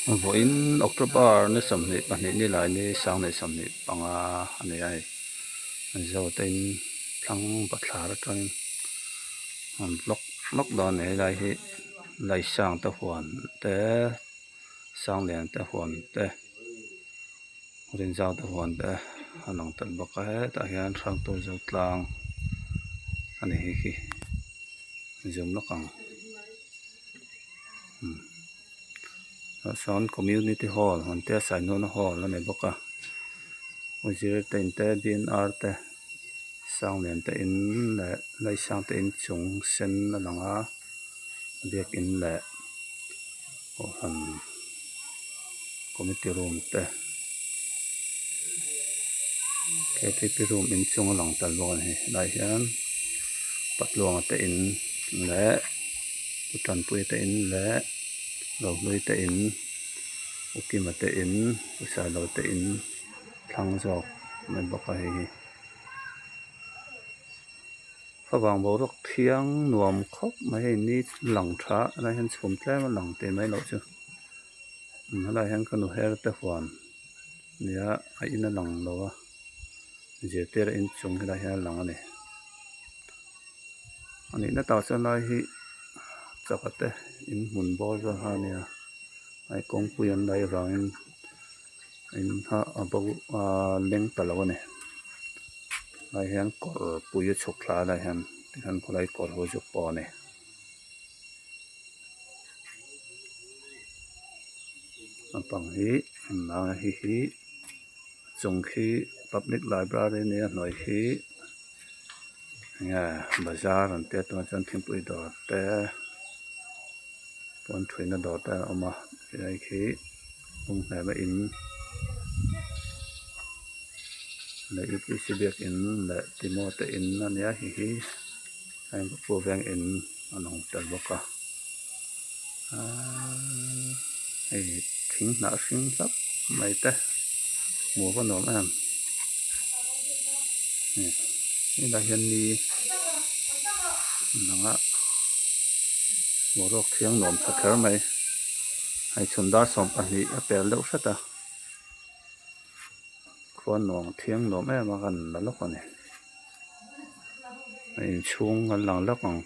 Vawiin October ni 22 ni lai ni 2025 a ni a hei Zote in thlang bathlar atangin an vlog vlog dawn a ni helai hi Laisang te huan te Sanglian te huan te Rinzau te huan te a lang tel bawk a hetah hian Hrangturzo tlang a ni hi khi zoom lawk ang umm tah sawn community hall an tia Sainuna hall a ni bawk a zirte in te b n r te Sanglian te in leh Laisang te in chung sen a lang a biakin leh kohhran committee room te ktp room inchung a lang tel bawk a ni helai hian patluanga te in leh pu tanpuia te in leh rohlui te in pu kima te in pu sailo te in thlang zawk a ni bawk a hei hi. Favang boruak thiang nuam khawp mai hei ni lang tha a helai hian chhum tlem a lang tih mai loh chu helai hian ka nu her te huan nia a in a lang lo a zirtir a inchung helai hian a lang a ni a nihna tak chuan lai hi chaka te inhmun bawr zawk kha a nia hei kawngpui an laih avangin in kha a bo aaa leng ta lo a ni lai hian kawr pui a chhuk thla a lai hian tikhian khawlai kawr ho chu pawh a ni. Naupang hi hei hi chung khi public library a nia hnuai khi enge bazar an tia tunah chuan thingpui dawr te. Pawn thuina dawr te a awm a helai khi hmunghnem a in leh upc biakin leh timo te in a nia hei hi heng pu veng in a lang tel bawk a aaa hei thing hnah hring hlap mai te hmuh a va nuam em helai hian ni lang a boruak thiang nuam tha kher mai hei chhun dar 12 a pel deuh hret a khua nuam thiang nuam em a kan la lawk a ni a inchhung an lang lawk ang.